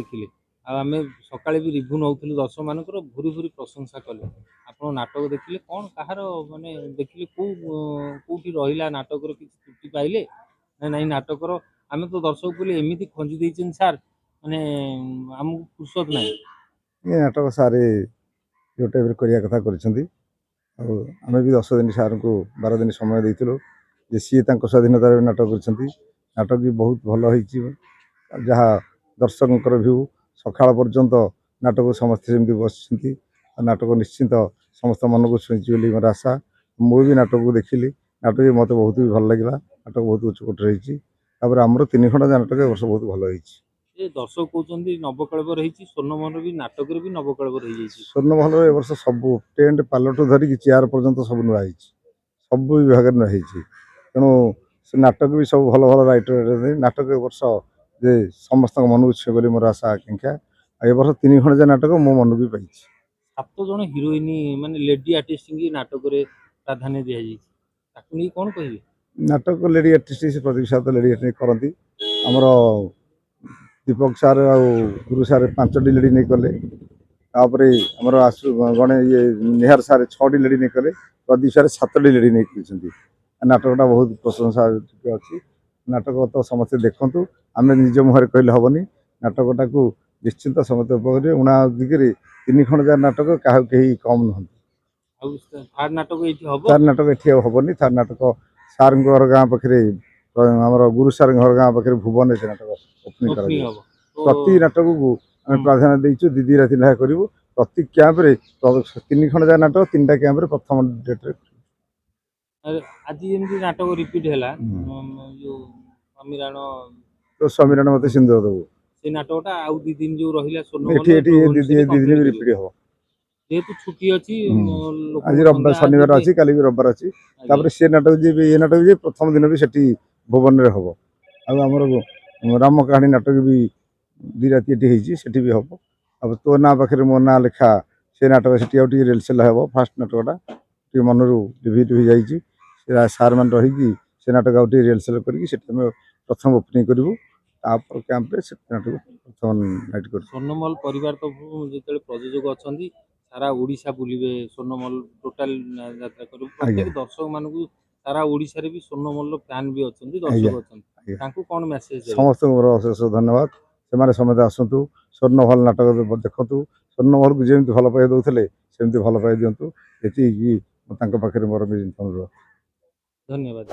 ଦେଖିଲେ, ଆଉ ଆମେ ସକାଳେ ବି ରିଭ୍ୟୁ ନେଉଥିଲୁ ଦର୍ଶକମାନଙ୍କର, ଭୁରି ଭୁରି ପ୍ରଶଂସା କଲେ। ଆପଣ ନାଟକ ଦେଖିଲେ, କ'ଣ କାହାର ମାନେ ଦେଖିଲେ, କେଉଁଠି ରହିଲା ନାଟକର କିଛି ତ୍ରୁଟି ପାଇଲେ ନା ନାଇଁ? ନାଟକର ଆମେ ତ ଦର୍ଶକ ବୋଲି ଏମିତି ଖଞ୍ଜି ଦେଇଛନ୍ତି ସାର୍, ମାନେ ଆମକୁ ଫୁର୍ସତ ନାହିଁ। ଏ ନାଟକ ସାର୍ ଯେଉଁ ଟାଇପ୍ରେ କରିବା କଥା କରିଛନ୍ତି। ଆଉ ଆମେ ବି 10 ଦିନ ସାର୍ଙ୍କୁ 12 ଦିନ ସମୟ ଦେଇଥିଲୁ ଯେ ସିଏ ତାଙ୍କ ସ୍ୱାଧୀନତାରେ ନାଟକ କରିଛନ୍ତି। ନାଟକ ବି ବହୁତ ଭଲ ହେଇଛି। ଯାହା ଦର୍ଶକଙ୍କର ଭ୍ୟୁ ସକାଳ ପର୍ଯ୍ୟନ୍ତ ନାଟକ ସମସ୍ତେ ସେମିତି ବସିଛନ୍ତି। ଆଉ ନାଟକ ନିଶ୍ଚିନ୍ତ ସମସ୍ତ ମନକୁ ଛୁଇଁଛି ବୋଲି ମୋର ଆଶା। ମୁଁ ବି ନାଟକକୁ ଦେଖିଲି, ନାଟକ ବି ମୋତେ ବହୁତ ବି ଭଲ ଲାଗିଲା। ନାଟକ ବହୁତ ଉଚ୍ଚକୋଟୀର ହେଇଛି। ତାପରେ ଆମର 3 ଖଣ୍ଡ ନାଟକ ଏ ବର୍ଷ ବହୁତ ଭଲ ହେଇଛି। ଏ ଦର୍ଶକ କହୁଛନ୍ତି ନବକଳେବର ହେଇଛି, ସ୍ୱର୍ଣ୍ଣମୋହନ ବି ନାଟକରେ ବି ନବକଳେବର ହେଇଯାଇଛି। ସ୍ୱର୍ଣ୍ଣମହଲର ଏ ବର୍ଷ ସବୁ ଟେଣ୍ଟ ପାଲଠୁ ଧରିକି ଚେୟାର ପର୍ଯ୍ୟନ୍ତ ସବୁ ନୂଆ ହେଇଛି, ସବୁ ବିଭାଗରେ ନୂଆ ହେଇଛି। ତେଣୁ ସେ ନାଟକ ବି ସବୁ ଭଲ ଭଲ ରାଇଟର। ନାଟକ ଏ ବର୍ଷ ଯେ ସମସ୍ତଙ୍କ ମନକୁ ଛୁଇଁବ ବୋଲି ମୋର ଆଶା ଆକାଂକ୍ଷା। ଆଉ ଏ ବର୍ଷ 3 ଖଣ୍ଡ ଯେ ନାଟକ ମୋ ମନକୁ ବି ପାଇଛି। 7 ଜଣ ହିରୋଇନ ମାନେ ଲେଡି ଆର୍ଟିଷ୍ଟଙ୍କୁ ନାଟକରେ ପ୍ରାଧାନ୍ୟ ଦିଆଯାଇଛି, ତାକୁ ନେଇ କ'ଣ କହିବେ? ନାଟକ ଲେଡି ଆର୍ଟିଷ୍ଟ ସେ ପ୍ରଦୀପ ସାର୍ ତ ଲେଡି ଆର୍ଟିଷ୍ଟ କରନ୍ତି। ଆମର ଦୀପକ ସାର୍ ଆଉ ଗୁରୁ ସାର୍ 5ଟି ଲେଡି ନେଇ କଲେ। ତାପରେ ଆମର ଆସୁ ଗଣେ ଇଏ ନିହାର ସାର୍ 6ଟି ଲେଡି ନେଇ କଲେ। ପ୍ରଦୀପ ସାର୍ 7ଟି ଲେଡି ନେଇ କରିଛନ୍ତି। ନାଟକଟା ବହୁତ ପ୍ରଶଂସା ଅଛି। ନାଟକ ତ ସମସ୍ତେ ଦେଖନ୍ତୁ, ଆମେ ନିଜ ମୁହଁରେ କହିଲେ ହେବନି। ନାଟକଟାକୁ ନିଶ୍ଚିନ୍ତ ସମସ୍ତେ ଉପଭୋଗ କରିବେ। ଉଣା ଦିଗରେ 3 ଖଣ୍ଡ ଯାକ ନାଟକ କାହାକୁ କେହି କମ୍ ନୁହନ୍ତି। ଆଉ ଥାର୍ଡ ନାଟକ ଏଇଠି ହବ? ଥାର୍ଡ ନାଟକ ଏଠି ଆଉ ହେବନି। ଥାର୍ଡ ନାଟକ ସାର୍ଙ୍କ ଘର ଗାଁ ପାଖରେ, ଆମର ଗୁରୁ ସାର୍ଙ୍କ ଘର ଗାଁ ପାଖରେ ଭୁବନରେ ସେ ନାଟକ ଓପନିଂ କରାଯିବ। ପ୍ରତି ନାଟକକୁ ଆମେ ପ୍ରାଧାନ୍ୟ ଦେଇଛୁ। 2 ରାତି ଲେଖା କରିବୁ ପ୍ରତି କ୍ୟାମ୍ପରେ। 3 ଖଣ୍ଡ ଯାକ ନାଟକ 3ଟା କ୍ୟାମ୍ପରେ ପ୍ରଥମ ଡେଟ୍ରେ। ଆଜି ଯେମିତି ନାଟକ ରିପିଟ୍ ହେଲା, ଯୋଉ ସ୍ୱାମୀରାଣ ତ ସ୍ୱାମୀରାଣ ମତେ ସିନ୍ଦୁର ଦେବୁ, ସେ ନାଟକଟା ଆଉ 2 ଦିନ ଯୋଉ ରହିଲା ଏଠି ଏଠି 2 ଦିନ ବି ରିପିଟ୍ ହବ। ଯେହେତୁ ଛୁଟି ଅଛି, ଆଜି ରବିବାର ଶନିବାର ଅଛି, କାଲି ବି ରବିବାର ଅଛି। ତାପରେ ସେ ନାଟକ ଯିଏ ଏ ନାଟକ ଯିଏ ପ୍ରଥମ ଦିନ ବି ସେଠି ଭୁବନରେ ହବ। ଆଉ ଆମର ରାମ କାହାଣୀ ନାଟକ ବି 2 ରାତି ଏଠି ହେଇଛି, ସେଠି ବି ହବ। ଆଉ ତୋ ନାଁ ପାଖରେ ମୋ ନାଁ ଲେଖା ସେ ନାଟକ ସେଠି ଆଉ ଟିକେ ରିହର୍ସାଲ ହେବ। ଫାଷ୍ଟ ନାଟକଟା ଟିକେ ମନରୁ ଡିଭିଟ୍ ହୋଇଯାଇଛି। ସେ ସାର୍ମାନେ ରହିକି ସେ ନାଟକ ଆଉ ଟିକେ ରିହର୍ସାଲ କରିକି ସେଠି ଆମେ ପ୍ରଥମ ଓପନିଂ କରିବୁ। ତାପର କ୍ୟାମ୍ପରେ ସେ ନାଟକ ପ୍ରଥମ ନାଇଟ୍ କରିବୁ। ସ୍ୱର୍ଣ୍ଣମହଲ ପରିବାର ତରଫରୁ ଯେତେବେଳେ ପ୍ରଯୋଜକ ଅଛନ୍ତି, ସାରା ଓଡ଼ିଶା ବୁଲିବେ, ସ୍ୱର୍ଣ୍ଣମହଲ ଟୋଟାଲ ଯାତ୍ରା କରିବୁ। ପ୍ରତ୍ୟେକ ଦର୍ଶକମାନଙ୍କୁ ସାରା ଓଡ଼ିଶାରେ ବି ସ୍ୱର୍ଣ୍ଣମହଲର ଫ୍ୟାନ୍ ବି ଅଛନ୍ତି, ଦର୍ଶକ ଅଛନ୍ତି, ତାଙ୍କୁ କ'ଣ ମେସେଜ? ସମସ୍ତଙ୍କୁ ମୋର ଅଶେଷ ଧନ୍ୟବାଦ। ସେମାନେ ସମସ୍ତେ ଆସନ୍ତୁ, ସ୍ୱର୍ଣ୍ଣମହଲ ନାଟକ ଦେଖନ୍ତୁ। ସ୍ୱର୍ଣ୍ଣମହଲକୁ ଯେମିତି ଭଲ ପାଇବା ଦେଉଥିଲେ ସେମିତି ଭଲ ପାଇବା ଦିଅନ୍ତୁ, ଏତିକି ତାଙ୍କ ପାଖରେ ମୋର ଅନୁରୋଧ। ଧନ୍ୟବାଦ।